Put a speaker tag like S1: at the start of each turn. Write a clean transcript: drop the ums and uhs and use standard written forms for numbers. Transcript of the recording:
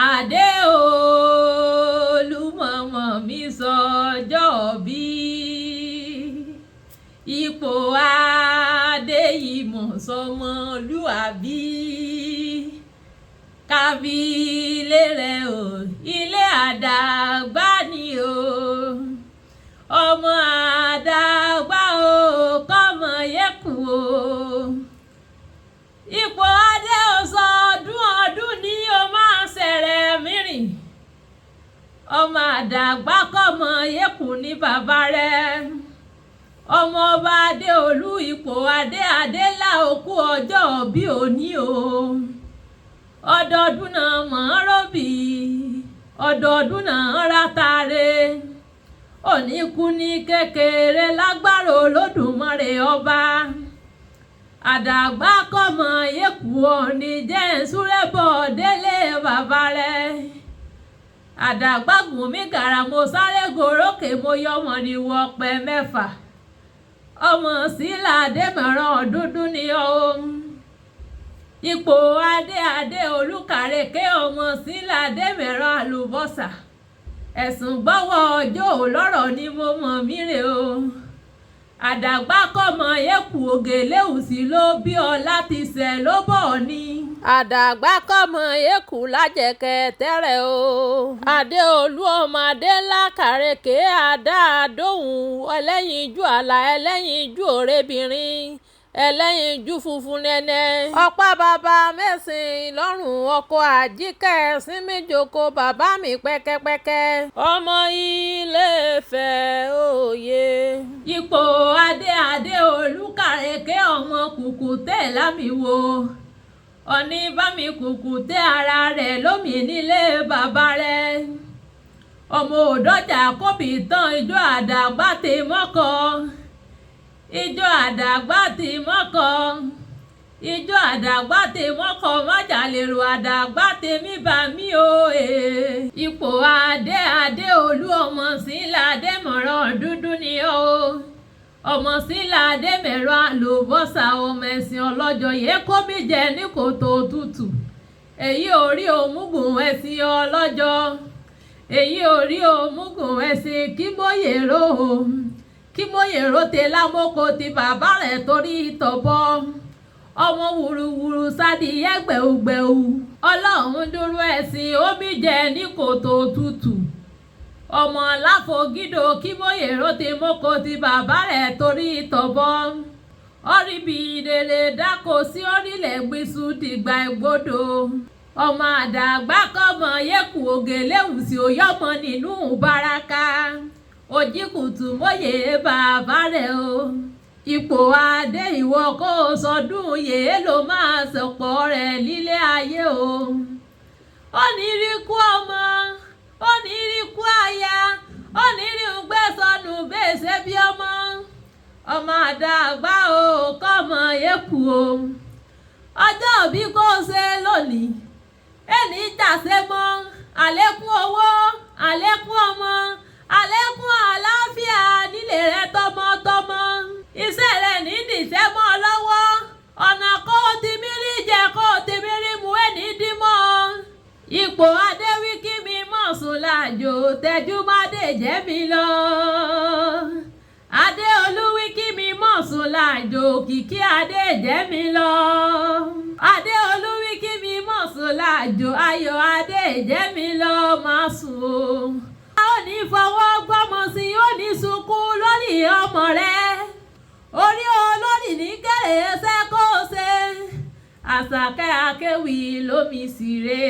S1: Adé Olúmọ̀mọ́ mi sọjọ́ bí ipò adé ìmọ̀ sọmọlúàbí kábílẹ̀ rẹ̀ o, ilé àdàgbà ni o, ọmọ àdàgbà o, kọ́mọ yẹ́kù o. Ipò adé ọ̀sán ọdún ọdún ni o máa ṣẹ̀rẹ̀ mìrìn. Ọmọ àdàgbà kọ́mọ yẹ́kù ní bàbá rẹ̀. Ọmọ ọba Adéolú ipò adé adélá òkú ọjọ́ bí òní o. Ọdọọdún náà mọ̀ ọ́n rọ́bì, ọdọọdún náà rátare. Òní kú ní kékeré lágbára Olódùmarè ọba. Àdàgbà kọ́mọ yẹ́kù òní jẹ́ ń súré bọ̀ délé bàbá rẹ̀. Àdàgbà gùn mí gàrà mo sáré gòrókè mo yọmọ ní wọpẹ mẹ́fà. Ọmọ sílà Adémọ̀ràn dúdú ni ó. Ipò adé adé olùkàrèké ọmọ sílà Adémọ̀ràn àlùbọ́sà. Ẹ̀sùn gbọ́wọ́ ọjọ́ òlọ́rọ̀ ni mo mọ̀ mí rè o. Àdàgbà kọ́mọ yẹ́kù ògèléwùsì ló bí ọ láti ṣẹ̀ ló bọ̀ ni. Àdàgbà kọ́mọ yẹ́kù lájẹ̀kẹ́ tẹ́rẹ̀ o. Adéolú ọmọ adé ńlá kàrèké àdá-àdóhùn ẹlẹ́yinjú àlà ẹlẹ́yinjú òrebìnrin ẹlẹ́yinjú funfun nẹ́nẹ́. Ọ̀pá bàbá mẹ́sìn lọ́rùn ọkọ̀ àjíkẹ́ símíjoko bàbá mi pẹ́kẹ́pẹ́kẹ́. Ọmọ Ilé-Ifẹ̀ òye. Ipò adé adé olùkàrèké ọmọ kùkù tẹ̀ lámìwò. Ọ̀ní bá mi kùkù tẹ́ ara rẹ̀ lómi nílé bàbá rẹ̀. Ọmọ òdọ́jà kóbì tán ijó àdàgbà ti mọ́kọ. Ijó àdàgbà ti mọ́kọ. Ijó àdàgbà ti mọ́kọ májàlérò àdàgbà tèmi bá mi o e. Ipò adé adé olú ọmọ sílá Adémọ̀ràn dúdú ni ó. Ọmọ sílá Adémẹ̀rọ àlùbọ́sà ọmọ ẹ̀sìn ọlọ́jọ́ yẹ kó mi jẹ ní kòtò tútù. Èyí orí òmùgùn ẹ̀sìn ọlọ́jọ́. Èyí orí òmùgùn ẹ̀sìn kímóyèrò o. Kímóyèrò tẹ lámókò ti bàbá rẹ̀ torí tọ̀bọ. Ọmọ wùrùwùrù sádìyẹ gbẹ̀ugbẹ̀u. Ọlọ́run dúró ẹ̀sìn omi jẹ ní kòtò tútù. Ọmọ láfogídò kímóyèrò ti mókò ti bàbá rẹ̀ torí tọ̀bọ. Ọ̀rìbì ìrèlè dáko sí orílẹ̀ gbìsù dìgbà ìgbodò. Ọmọ àdàgbà kọ́mọ yẹ́kù ògèléwùsì òyọ́mọ nínú báraka. Òjìkùtù mọ́yè bàbá rẹ̀ o. Ipò adé ìwọ kó o sọdún yèé ló máa sọ̀pọ̀ rẹ̀ lílé ayé o. Ó ní rí kú ọmọ, ó ní rí kú aya, ó ní rí ń gbé sọnù bẹ́ẹ̀ bí ọmọ. Ọmọ àdàgbà o kọ́mọ yẹ́kù o. Ọjọ́ òbí kó o ṣe lónìí. Ẹni jàṣe mọ́, àlékún owó, àlékún ọmọ, àlékún àlàáfíà nílé rẹ tọmọtọmọ. Iṣẹ́ rẹ ní dìṣẹ́ mọ́ ọ lọ́wọ́. Ọ̀nà kó o ti mí rí jẹ kó o ti mí rí mu ẹni dí mọ́ ọ. Ipò adé wí kí mi mọ̀ sùn láàjò tẹjú má dé jẹ́ mi lọ. Adéolú wí kí mi mọ̀ sùn láàjò kìkì adé jẹ́ mi lọ. Adéolú wí kí mi mọ̀ sùn láàjò ayọ̀ adé jẹ́ mi lọ máa sùn o. A ò ní fọwọ́ gbọ́mọ sí i, ó ní sunkún lórí ọmọ rẹ̀. Orí olórí ní kéré ẹsẹ̀ kó o ṣe. Àṣàkẹ́ akéwì lómi síre.